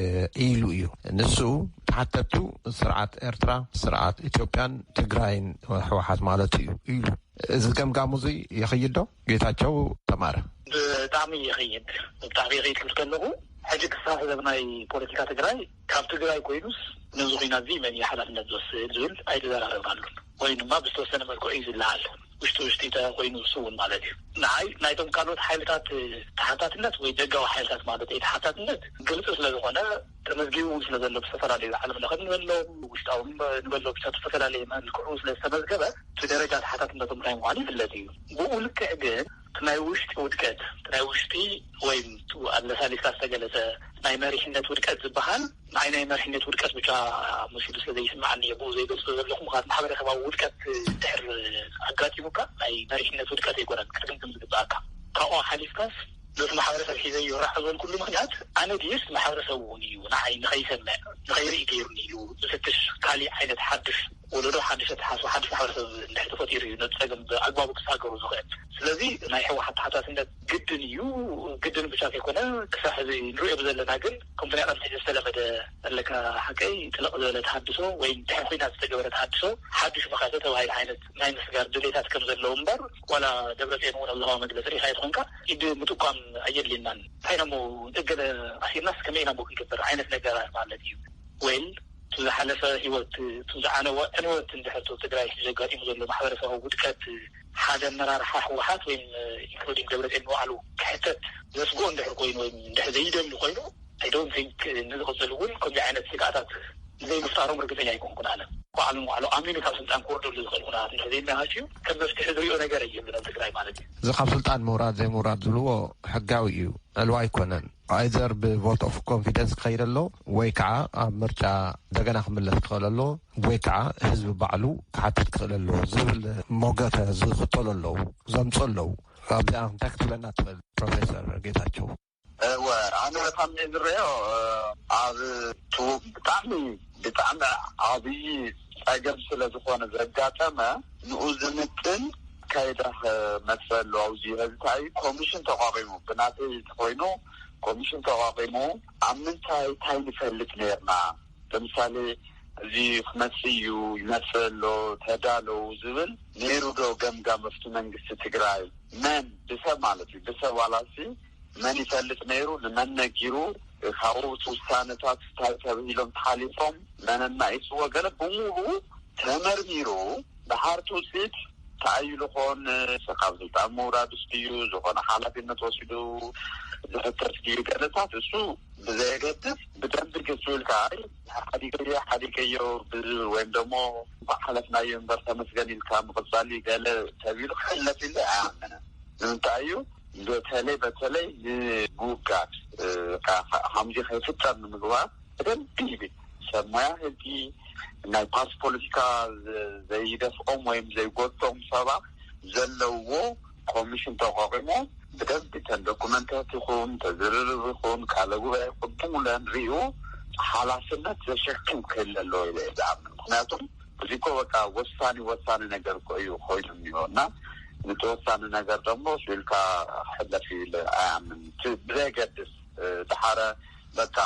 ኢሉ እዩ። ንሱ፣ ተሓተቱ ስርዓት ኤርትራ፣ ስርዓት ኢትዮጵያን ትግራይን፣ ህወሓት ማለት እዩ ኢሉ። እዚ ገምጋሙ እዚ ይኸይድ ዶ? ጌታቸው ተማረ። ብጣዕሚ ይኸይድ። ብጣዕሚ ይኸይድ ክብል ከለኹ፣ ሕጂ ክሳብ ሕዚ ናይ ፖለቲካ ትግራይ፣ ካብ ትግራይ ኮይኑስ ነዚ ኹናት እዚ መን እዩ ሓላፍነት ዝወስድ ዝብል ኣይተዘራረብናሉን። ወይ ድማ ብዝተወሰነ መልክዑ እዩ ዝለዓል። ውሽጢ ውሽጢ ተኮይኑ እሱ እውን ማለት እዩ። ንዓይ ናይቶም ካልኦት ሓይልታት ተሓታትነት ወይ ደጋዊ ሓይልታት ማለት እዩ ተሓታትነት ግልፂ ስለ ዝኾነ፣ ተመዝጊቡ እውን ስለ ዘሎ ብዝተፈላለዩ ዓለም ለኸ ንበሎም ውሽጣዊ ንበሎ ብዝተፈላለየ መልክዑ ስለ ዝተመዝገበ፣ እቲ ደረጃ ተሓታትነቶም እንታይ ምዃኑ ይፍለጥ እዩ። ብኡ ልክዕ ግን እቲ ናይ ውሽጢ ውድቀት፣ እቲ ናይ ውሽጢ ወይም ኣለሳሊስካ ዝተገለጸ ናይ መሪሕነት ውድቀት ዝበሃል፣ ንዓይ ናይ መሪሕነት ውድቀት ብቻ መሲሉ ስለ ዘይስምዓኒ እየ ብኡ ዘይገልጾ ዘለኹ። ምኽንያቱ ማሕበረሰባዊ ውድቀት እንድሕር ኣጋጢሙካ ናይ መሪሕነት ውድቀት ኣይኮነን ክትግምግም ዝግብኣካ። ካብኡ ሓሊፍካስ ነቲ ማሕበረሰብ ሒዘ ይራዕ ዝበልኩሉ ምኽንያት፣ ኣነ ድዩስ ማሕበረሰብ እውን እዩ ንዓይ ንኸይሰምዕ፣ ንኸይርኢ ገይሩኒ ኢሉ ዝፍትሽ ካሊእ ዓይነት ሓድሽ ወለዶ፣ ሓድሽ ኣተሓሳስባ፣ ሓድሽ ማሕበረሰብ እንድሕር ተፈጢሩ እዩ ነቲ ጸገም ብኣግባቡ ክሳገሩ ዝኽእል። ስለዚ ናይ ህወሓት ተሓታትነት ግድን እዩ። ግድን ብቻ ዘይኮነ፣ ክሳብ ሕዚ ንሪኦ ብዘለና ግን፣ ከምቲ ናይ ቀደም ሕጂ ዝተለመደ፣ ኣለካ ሓቀይ፣ ጥልቕ ዝበለ ተሃድሶ ወይ ድሕሪ ኲናት ዝተገበረ ተሃድሶ ሓድሽ መኸተ ተባሂሉ ዓይነት ናይ ምስጋር ድሌታት ከም ዘለዉ እምበር፣ ዋላ ደብረጽዮን እውን ኣብ ዝሃቦ መግለጺ ርኢኻ ተኾንካ፣ ኢድ ምጥቋም ኣየድልየናን። እንታይ ኢና እሞ፣ እገለ ኣሲርናስ ከመይ ኢና እሞ ክንገብር ዓይነት ነገራት ማለት እዩ። ወይል፣ እቲ ዝሓለፈ ህይወት፣ እቲ ዝዓነወ ዕንወት እንድሕር እቲ ትግራይ ሕጂ ኣጋጢሙ ዘሎ ማሕበረሰባዊ ውድቀት ሓደ ኣመራርሓ ህወሓት ወይም ኢንክሉዲንግ ደብረጽዮን ንባዕሉ ክሕተት ዘስግኦ እንድሕር ኮይኑ ወይም እንድሕር ዘይደሊ ኮይኑ፣ I don't think ንዝቕጽል እውን ከምዚ ዓይነት ስግኣታት ዘይምፍጣሮም ርግጸኛ ኣይኮንኩን ኣነ። ባዕሉ ንባዕሉ ኣሚኑ ካብ ስልጣን ክወርደሉ ዝኽእል ኩነታት እንድሕር ዘይመሃች እዩ ከም መፍትሒ ዝሪኦ ነገር የብለን ትግራይ ማለት እዩ። እዚ ካብ ስልጣን ምውራድ ዘይምውራድ ዝብልዎ ሕጋዊ እዩ፣ ዕልዋ ኣይኮነን። ኣይዘር ብቮት ኦፍ ኮንፊደንስ ክኸይድ ኣሎ ወይ ከዓ ኣብ ምርጫ እንደገና ክምለስ ክኽእል ኣሎ ወይ ከዓ ህዝቢ ባዕሉ ክሓትት ክኽእል ኣሎ ዝብል ሞገተ ዝኽተሉ ኣለዉ፣ ዘምፁ ኣለዉ። ኣብዚኣ እንታይ ክትብለና ትኽእል ፕሮፌሰር ጌታቸው? እወ፣ ኣነ ከም ዝረዮ ኣብ ቱ ብጣዕሚ ብጣዕሚ ዓብዪ ጸገም ስለ ዝኾነ ዘጋጠመ፣ ንኡ ዝምጥን ካይዳ መሰሉ ኣብዚ ህዝታይ ኮሚሽን ተቋቂሙ፣ ብናተይ ተኮይኑ ኮሚሽን ተቋቂሙ። ኣብ ምንታይ እንታይ ንፈልጥ ነርና? ለምሳሌ፣ እዚ ክመጽእ እዩ፣ ይመጽእ ኣሎ፣ ተዳለው ዝብል ነይሩ ዶ ገምጋም ኣብቲ መንግስቲ ትግራይ? መን ብሰብ ማለት እዩ፣ ብሰብ ዋላሲ መን ይፈልጥ ነይሩ? ንመን ነጊሩ? ካብኡ እቲ ውሳነታት እንታይ ተባሂሎም ተሓሊፎም? መን ኣናኢስዎ? ገለ ብምሉ ተመርሚሩ፣ ድሓርቲ ውፅኢት ተኣይሉ ኾን ካብ ስልጣን ምውራድ ድዩ፣ ዝኾነ ሓላፊነት ወሲዱ ዝሕተት ድዩ፣ ገለታት እሱ ብዘየገድስ፣ ብደንቢ ግልፂ ኢልካ፣ ኣይ፣ ሓዲገዮ ሓዲገዮ ብዝብል ወይም ደሞ እንኳዕ ሓለፍናዮ እምበር ተመስገን ኢልካ ምቕፃል ገለ ተቢሉ ክሕለፍ ኢለ ኣይኣምንን። ንምንታይ እዩ? በተለይ በተለይ ንምውጋድ፣ እ፣ ካ- ካ- ከምዚ ከይፍጠር ንምግባር ብደንቢ ይብል ሰብ ሞያ ህጊ፣ ናይ ፓርቲ ፖለቲካ ዘ- ዘይደፍኦም ወይም ዘይጎቶም ሰባት ዘለዎ ኮሚሽን ተቋቁሞ ብደንቢ ተን ዶኩመንታት ይኹን ተዝርርብ ይኹን ቃለ ጉባኤ ይኹን ብሙለን ሪኡ ሓላፍነት ዘሸክም ክህለ ኣለዎ ኢለ እየ ዝኣምን። ምክንያቱም እዚ እኮ በቃ ወሳኒ ወሳኒ ነገር እኮ እዩ ኮይኑ እኒሆ እና ነቲ ወሳኒ ነገር ደግሞ ስኢልካ ሕለፍ ኢለ ኣያምን። እቲ ብዘየገድስ፣ እ፣ ድሓረ በቃ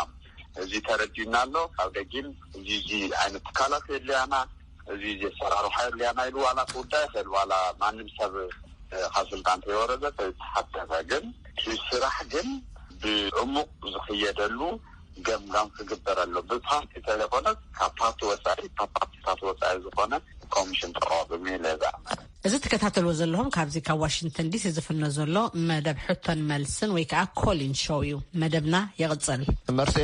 እዚ ተረዲኡና ኣሎ ካብ ደጊም፣ እዚ እዚ ዓይነት ትካላት የድልያና፣ እዚ እዚ ኣሰራርሓ የድልያና ኢሉ ዋላ ክውዳ ይኽእል፣ ዋላ ማንም ሰብ፣ እ፣ ካብ ስልጣን ተይወረደ ተይተሓተተ፣ ግን እቲ ስራሕ ግን ብዕሙቕ ዝኽየደሉ ገምጋም ክግበር ኣሎ። ብፓርቲ ተለይኮነ ካብ ፓርቲ ወፃኢ፣ ካብ ፓርቲታት ወፃኢ ዝኾነ ኮሚሽን ተቋቁሙ ኢለ ዝኣምን። እዚ ትከታተልዎ ዘለኹም ካብዚ ካብ ዋሽንግተን ዲሲ ዝፍኖ ዘሎ መደብ ሕቶን መልስን ወይ ከዓ ኮሊን ሾው እዩ። መደብና ይቕጽል። መርሴ፣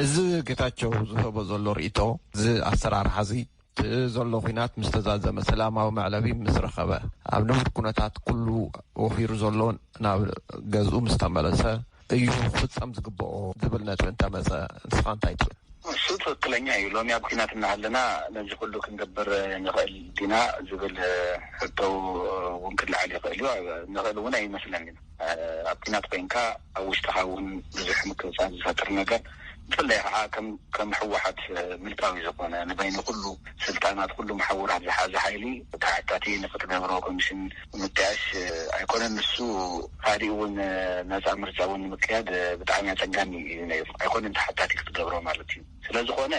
እዚ ጌታቸው ዝህቦ ዘሎ ርእይቶ፣ እዚ ኣሰራርሓ እዚ እቲ ዘሎ ኲናት ምስ ተዛዘመ፣ ሰላማዊ መዕለቢ ምስ ረኸበ፣ ኣብ ንቡር ኩነታት ኩሉ ወፊሩ ዘሎ ናብ ገዝኡ ምስ ተመለሰ እዩ ክፍጸም ዝግብኦ ዝብል ነጥቢ እንተመጸ፣ ንስኻ እንታይ ትብል? እሱ ትኽክለኛ እዩ። ሎሚ ኣብ ኲናት እናሃለና ነዚ ኩሉ ክንገብር ንኽእል ዲና ዝብል ሕቶ እውን ክለዓል ይኽእል እዩ። ንኽእል እውን ኣይመስለንን። ኣብ ኲናት ኮይንካ ኣብ ውሽጥኻ እውን ብዙሕ ምክብጻብ ዝፈጥር ነገር፣ ብፍላይ ከዓ ከም ከም ህወሓት ምልካዊ ዝኾነ ንበይኑ ኩሉ ስልጣናት ኩሉ መሓውራት ዝሓዘ ሓይሊ ተሓታቲ ንክትገብሮ ኮሚሽን ምጥያሽ ኣይኮነን። ንሱ ካሊእ እውን ነፃ ምርጫ እውን ንምክያድ ብጣዕሚ ኣፀጋሚ እዩ ነይሩ። ኣይኮነን ተሓታቲ ክትገብሮ ማለት እዩ። ስለዝኾነ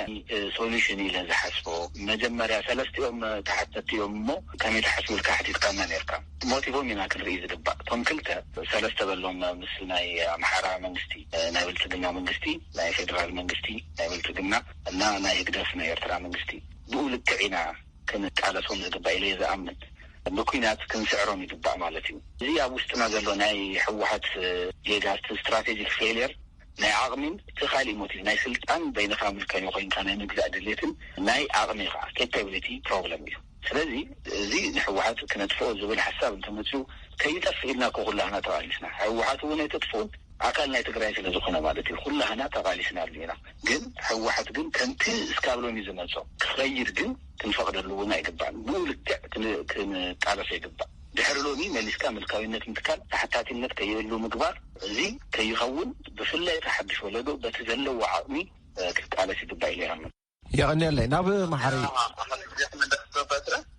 ሶሉሽን ኢለ ዝሓስቦ መጀመርያ ሰለስቲኦም ተሓተቲ እዮም እሞ ከመይ ትሓስቡ ኢልካ ሓቲትካና ነርካ። ሞቲቮም ኢና ክንርኢ ዝግባእ። እቶም ክልተ ሰለስተ በሎም ምስ ናይ ኣምሓራ መንግስቲ፣ ናይ ብልፅግና መንግስቲ፣ ናይ ፌደራል መንግስቲ ናይ ብልፅግና እና ናይ ህግደፍ ናይ ኤርትራ መንግስቲ ብኡ ልክዕ ኢና ክንቃለሶም ዝግባእ ኢለ እየ ዝኣምን። ብኩናት ክንስዕሮም ይግባእ ማለት እዩ። እዚ ኣብ ውሽጥና ዘሎ ናይ ህወሓት ጌጋ ስትራቴጂክ ፌልየር ናይ ዓቕሚን እቲ ካሊእ ሞቲቭ ናይ ስልጣን በይንኻ ምልከኛ ኮይንካ ናይ ምግዛእ ድሌትን ናይ ዓቕሚ ከዓ ኬፓቢሊቲ ፕሮብለም እዩ። ስለዚ እዚ ንህወሓት ክነጥፍኦ ዝብል ሓሳብ እንተመፅኡ ከይጠፍእ ኢልና እኮ ኩላህና ተቓሊስና። ህወሓት እውን ኣይተጥፍኡን ኣካል ናይ ትግራይ ስለ ዝኾነ ማለት እዩ። ኩላህና ተቓሊስናሉ ኢና። ግን ህወሓት ግን ከምቲ እስካብ ሎሚ ዝመፆ ክኸይድ ግን ክንፈቕደሉ እውን ኣይግባእን። ብኡ ልክዕ ክን- ክንቃለሶ ይግባእ። ድሕሪ ሎሚ መሊስካ ምልካዊነት ምትካል ተሓታትነት ከይህሉ ምግባር እዚ ከይኸውን ብፍላይ እቲ ሓድሽ ወለዶ በቲ ዘለዎ ዓቕሚ ክቃለስ ይግባእ ኢለ ይኣምን። የቐንየለይ ናብ መሓሪ።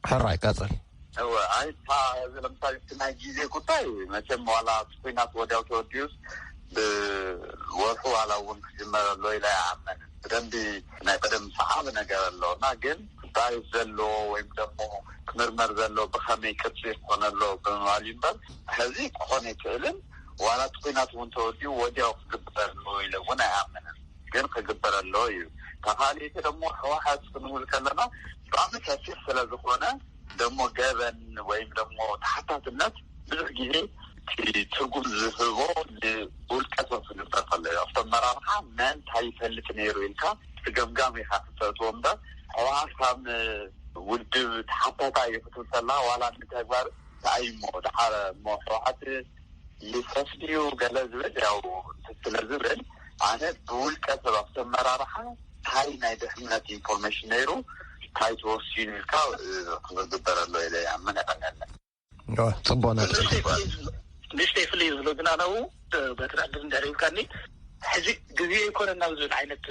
ሕራይ ቀፅል። እወ ኣይ እታ እዚ ለምሳሌ እቲ ናይ ግዜ ጉዳይ መቸም ዋላ እቲ ኩናት ወዲያው ተወዲኡስ ብወርሑ ዋላ እውን ክጅመር ኣሎ ኢለ ኣይኣመንን። ብደንቢ ናይ ቀደም ሰዓብ ነገር ኣለውና ግን ጉዳይ ዘሎ ወይም ደግሞ ክምርመር ዘሎ ብኸመይ ቅርፂ ይኮነ ኣሎ ብምባል እዩ እምበር ሕዚ ክኾን ኣይክእልን። ዋላ እቲ ኩናት እውን ተወዲኡ ወዲያው ክግበር ኣሎ ኢለ እውን ኣይኣምንን። ግን ክግበር ኣሎ እዩ። ተኻሊቲ ደግሞ ህወሓት ክንብል ከለና ብጣዕሚ ሰፊሕ ስለ ዝኾነ ደሞ ገበን ወይም ደሞ ተሓታትነት ብዙሕ ግዜ እቲ ትርጉም ዝህቦ ንውልቀ ሰብ ክግበር ከሎ እዩ። ኣብቲ ኣመራርሓ መን እንታይ ይፈልጥ ነይሩ ኢልካ እቲ ገምጋም ኢኻ ክተእትዎ እምበር ህወሓት ካብ ውድብ ተሓታታይ እዩ ክትብል ከለካ ዋላ ንተግባር እንታይ እሞ ደሓር እሞ ህወሓት ይፍረስ ድዩ ገለ ዝብል ያው ስለ ዝብል ኣነ ብውልቀ ሰብ ኣብቲ ኣመራርሓ እንታይ ናይ ድሕነት ኢንፎርሜሽን ነይሩ እንታይ ተወሲኑ ኢልካ ክዝግበር ኣሎ ኢለ ይኣምን። የቐንየለይ። ጽቡቕ ነጥቢ። ንእሽተይ ፍልይ ዝብሎ ግን ኣነ በቲ ዕድል እንድሕር ሂብካኒ፣ ሕዚ ግዜ ኣይኮነን ናብ ዝብል ዓይነት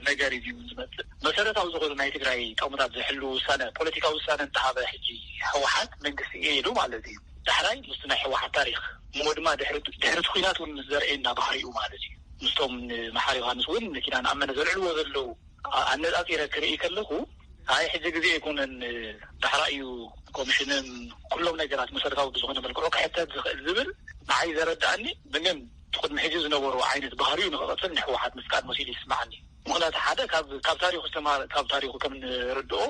ነገር እዩ ዝመፅእ። መሰረታዊ ዝኾኑ ናይ ትግራይ ጠሙታት ዝሕሉ ውሳነ፣ ፖለቲካዊ ውሳነ እንተሃበ ሕጂ ህወሓት መንግስቲ እየ ኢሉ ማለት እዩ። ዳሕራይ ምስቲ ናይ ህወሓት ታሪኽ እሞ ድማ ድሕሪ ድሕሪ እቲ ኩናት እውን ምስ ዘርእየና ባህሪኡ ማለት እዩ። ምስቶም ንመሓሪ ዮሃንስ እውን ንኪዳን ኣመነ ዘልዕልዎ ዘለዉ ኣነፃፂረ ክርኢ ከለኹ፣ ኣይ ሕጂ ግዜ ኣይኮነን፣ ዳሕራ እዩ ኮሚሽንን ኩሎም ነገራት መሰረታዊ ብዝኾነ መልክዑ ክሕተት ዝኽእል ዝብል ንዓይ ዘረድኣኒ። ምንም እቲ ቅድሚ ሕጂ ዝነበሩ ዓይነት ባህሪኡ ንክቐፅል ንህወሓት ምፍቃድ መሲሉ ይስማዓኒ። ምክንያቱ ሓደ ካብ ካብ ታሪኹ ዝተማሃረ፣ ካብ ታሪኹ ከም ንርድኦ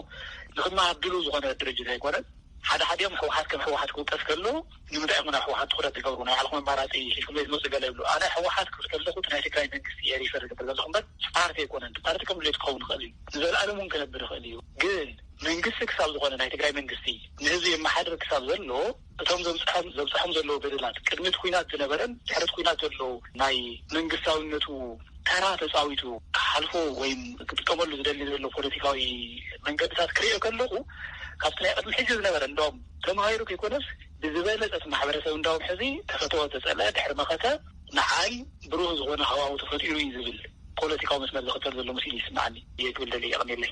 ንክመሃር ድሉ ዝኾነ ድርጅት ኣይኮነን። ሓደ ሓዲኦም ህወሓት ከም ህወሓት ክውቀስ ከሎ ንምንታይ ኢኹም ናብ ህወሓት ትኹረት ትገብሩ? ናይ ባዕልኹም ኣማራፂ ሒዝኩም ዘይትመፁ ገለ ይብሉ። ኣነ ህወሓት ክብል ከለኹ እቲ ናይ ትግራይ መንግስቲ እየ ሪፈር ዝገብር ዘለኹ እምበር ፓርቲ ኣይኮነን። ፓርቲ ከም ድሌት ክኸውን ይኽእል እዩ፣ ንዘለኣለም እውን ክነብር ይኽእል እዩ። ግን መንግስቲ ክሳብ ዝኾነ፣ ናይ ትግራይ መንግስቲ ንህዝቢ የመሓድር ክሳብ ዘሎ፣ እቶም ዘብፅሖም ዘብፅሖም ዘለዉ በደላት፣ ቅድሚ እቲ ኩናት ዝነበረን ድሕሪ እቲ ኩናት ዘለዉ ናይ መንግስታዊነቱ ተራ ተፃዊቱ ክሓልፎ ወይም ክጥቀመሉ ዝደሊ ዘሎ ፖለቲካዊ መንገድታት ክሪኦ ከለኹ፣ ካብቲ ናይ ቅድሚ ሕጂ ዝነበረ እንዳውም ተማሂሩ ከይኮነስ ብዝበለፀ እቲ ማሕበረሰብ እንዳውም ሕዚ ተፈተወ ተፀልአ ድሕሪ መኸተ ንዓይ ብሩህ ዝኾነ ሃዋሁ ተፈጢሩ እዩ ዝብል ፖለቲካዊ መስመር ዝኽተል ዘሎ መሲሉ ይስምዓኒ። እየ ክብል ደልየ። የቐንየለይ።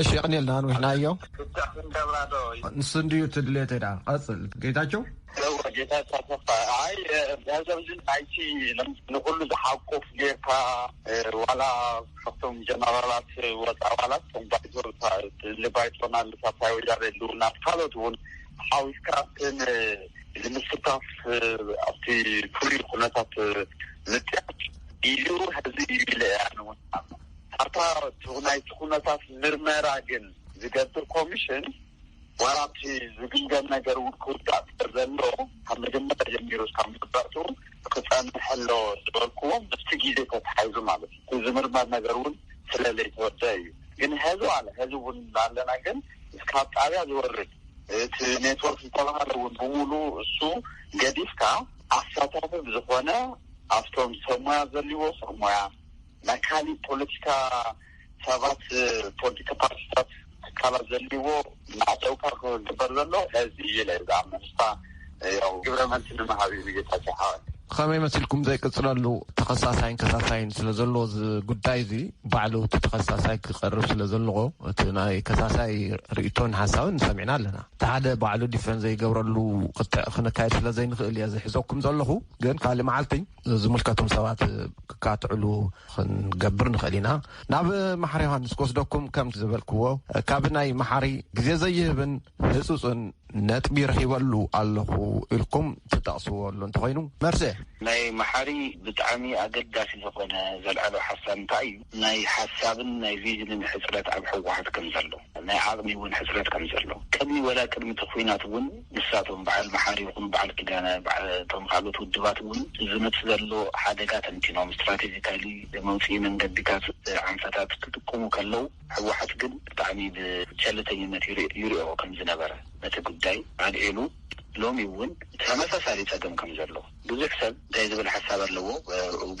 እሺ፣ የቐንየልና፣ ኣንዊሕናዮ። ክሳዕ ክንገብራ ዶ? ንሱ እንድዩ እቲ ድሌተይ። ደኣ ቀጽል ጌታቸው። እወ፣ ጌታቸው ኣሰፋ። ኣይ፣ እ፣ ኣብዚ ናይቲ ንኹሉ ዝሓቁፍ ጌርካ፣ እ፣ ዋላ ካብቶም ጀነራላት ወፃኢ፣ ዋላ እቶም ባይቶ፣ ባይቶና፣ ሳልሳይ ወያነ ህልውና፣ ካልኦት እውን ሓዊስካ፣ እ፣ ንምስታፍ፣ እ፣ ኣብቲ ፍሉይ ኩነታት፣ እ፣ ምጥያሽ ኢሉ ህዝቢ እዩ ኢለ እየ ኣነ እውን። ኣብታ ናይቲ ኩነታት ምርመራ ግን ዝገብር ኮሚሽን፣ ዋላ ኣብቲ ዝግምገም ነገር እውን ክውዳእ ስለ ዘሎ፣ ካብ መጀመርያ ጀሚሩ እስካብ መወዳእትኡ ክጸንሕ ኣለዎ ዝበልክዎ ምስቲ ግዜ ተተሓሒዙ ማለት እዩ። እቲ ዝምርመር ነገር እውን ስለ ዘይተወደአ እዩ። ግን ሕዚ ዋላ ሕዚ እውን እንዳለና ግን እስካብ ጣብያ ዝወርድ እቲ ኔትወርክ ዝተባሃለ እውን ብምሉኡ እሱ ገዲፍካ፣ ኣሳታፊ ብዝኾነ ኣብቶም ሰብ ሞያ ዘልዎ ሰብ ሞያ፣ ናይ ካሊእ ፖለቲካ ሰባት፣ ፖለቲካ ፓርቲታት፣ ትካላት ዘልዎ እናዕጠውካ ክግበር ዘሎ ሕዚ እዩ ኢለ ዝኣምን። ንሳ ያው ግብረ መልሲ ንምሃብ እዩ ንጌታቸው ሓወይ። ከመይ መሲልኩም ዘይቅጽለሉ? ተኸሳሳይን ከሳሳይን ስለ ዘለዎ እዚ ጉዳይ እዚ፣ ባዕሉ እቲ ተኸሳሳይ ክቐርብ ስለ ዘለዎ፣ እቲ ናይ ከሳሳይ ርእይቶን ሓሳብን ሰሚዕና ኣለና። እቲ ሓደ ባዕሉ ዲፈንስ ዘይገብረሉ ክትዕ ክነካየድ ስለ ዘይንኽእል እየ ዝሕዘኩም ዘለኹ። ግን ካልእ መዓልቲ ዝምልከቶም ሰባት ክካትዕሉ ክንገብር ንኽእል ኢና። ናብ መሓሪ ዮሃንስ ክወስደኩም፣ ከምቲ ዝበልክዎ፣ ካብ ናይ መሓሪ ግዜ ዘይህብን ህጹጽን ነጥቢ ረኺበሉ ኣለኹ ኢልኩም ትጠቕስዎ ኣሎ እንተኾይኑ፣ መርሴ። ናይ መሓሪ ብጣዕሚ ኣገዳሲ ዝኾነ ዘልዓሎ ሓሳብ እንታይ እዩ? ናይ ሓሳብን ናይ ቪዥንን ሕጽረት ኣብ ህወሓት ከም ዘሎ፣ ናይ ዓቕሚ እውን ሕጽረት ከም ዘሎ፣ ቅድሚ ወላ ቅድሚ እቲ ኲናት እውን ንሳቶም በዓል መሓሪ ይኹኑ በዓል ኪዳነ፣ በዓ-፣ እቶም ካልኦት ውድባት እውን ዝመጽእ ዘሎ ሓደጋ ተንቲኖም፣ ስትራቴጂካሊ መውፅኢ መንገዲታት፣ ዓንፈታት ክጥቀሙ ከለዉ፣ ህወሓት ግን ብጣዕሚ ብቸልተኝነት ይሪ-፣ ይሪኦ ከም ዝነበረ ነቲ ጉዳይ ኣልዒሉ፣ ሎሚ እውን ተመሳሳሊ ጸገም ከም ዘሎ ብዙሕ ሰብ እንታይ ዝብል ሓሳብ ኣለዎ፣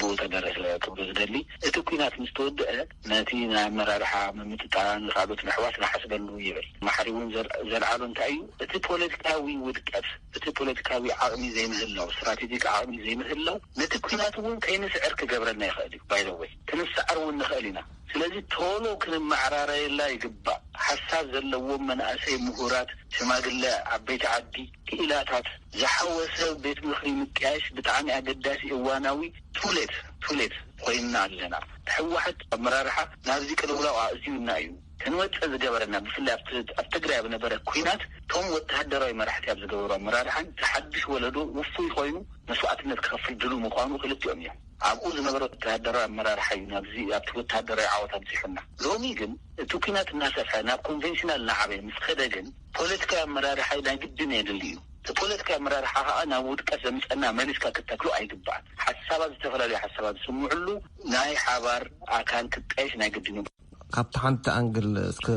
ብኡ ተደረሰ ክብሎ ዝደሊ፣ እቲ ኲናት ምስ ተወድአ ነቲ ናይ ኣመራርሓ ምምጥጣን ካልኦት ምሕዋስ ንሓስበሉ ይብል። ማሕሪ እውን ዘል-፣ ዘልዓሎ እንታይ እዩ? እቲ ፖለቲካዊ ውድቀት፣ እቲ ፖለቲካዊ ዓቕሚ ዘይምህላው፣ ስትራቴጂክ ዓቕሚ ዘይምህላው ነቲ ኲናት እውን ከይንስዕር ክገብረና ይኽእል እዩ። ባይዘወይ ክንስዓር እውን ንኽእል ኢና። ስለዚ ቶሎ ክንመዓራረየላ ይግባእ። ሓሳብ ዘለዎም መናእሰይ፣ ምሁራት፣ ሽማግለ፣ ዓበይቲ ዓዲ፣ ክኢላታት ዝሓወሰ ቤት ምኽሪ ምጥያሽ ብጣዕሚ ኣገዳሲ እዋናዊ ቱሌት ቱሌት ኮይንና ኣለና። ህወሓት ኣመራርሓ ናብዚ ቅልውላው ኣእትዩና እዩ። ክንወፅእ ዝገበረና፣ ብፍላይ ኣብቲ ኣብ ትግራይ ኣብ ነበረ ኲናት እቶም ወተሃደራዊ መራሕቲ ኣብ ዝገበሩ ኣመራርሓን እቲ ሓድሽ ወለዶ ውፉይ ኮይኑ መስዋእትነት ክኸፍል ድሉ ምዃኑ ክልቲኦም እዮም። ኣብኡ ዝነበረ ወተሃደራዊ ኣመራርሓ እዩ ናብዚ ኣብቲ ወተሃደራዊ ዓወት ኣብፂሑና። ሎሚ ግን እቲ ኲናት እናሰፍሐ ናብ ኮንቬንሽናል እናዓበየ ምስ ከደ ግን ፖለቲካዊ ኣመራርሓ ናይ ግድን የድሊ እዩ። እቲ ፖለቲካዊ ኣመራርሓ ከዓ ናብ ውድቀት ዘምፀና መሊስካ ክተክሎ ኣይግባእን። ሓሳባት፣ ዝተፈላለዩ ሓሳባት ዝስምዕሉ ናይ ሓባር ኣካል ክጣየሽ ናይ ግድን እዩ። ካብቲ ሓንቲ ኣንግል እስከ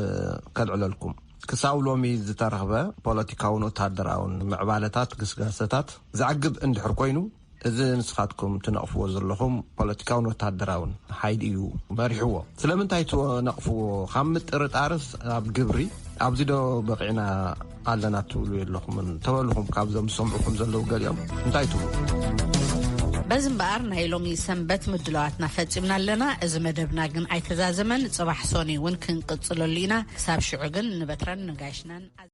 ከልዕለልኩም። ክሳብ ሎሚ ዝተረኽበ ፖለቲካውን ወተሃደራውን ምዕባለታት፣ ግስጋሰታት ዘዕግብ እንድሕር ኮይኑ፣ እዚ ንስኻትኩም ትነቕፍዎ ዘለኹም ፖለቲካውን ወተሃደራውን ሓይሊ እዩ መሪሕዎ። ስለምንታይ ትነቕፍዎ? ካብ ምጥርጣርስ ኣብ ግብሪ ኣብዚ ዶ በቒዕና ኣለና ትብሉ የለኹምን? ተበልኹም ካብዞም ዝሰምዑኹም ዘለዉ ገሊኦም እንታይ ትብሉ? በዚ እምበኣር ናይ ሎሚ ሰንበት ምድላዋትና ፈጺምና ኣለና። እዚ መደብና ግን ኣይተዛዘመን። ጽባሕ ሶኒ እውን ክንቅጽለሉ ኢና። ክሳብ ሽዑ ግን ንበትረን ነጋይሽናን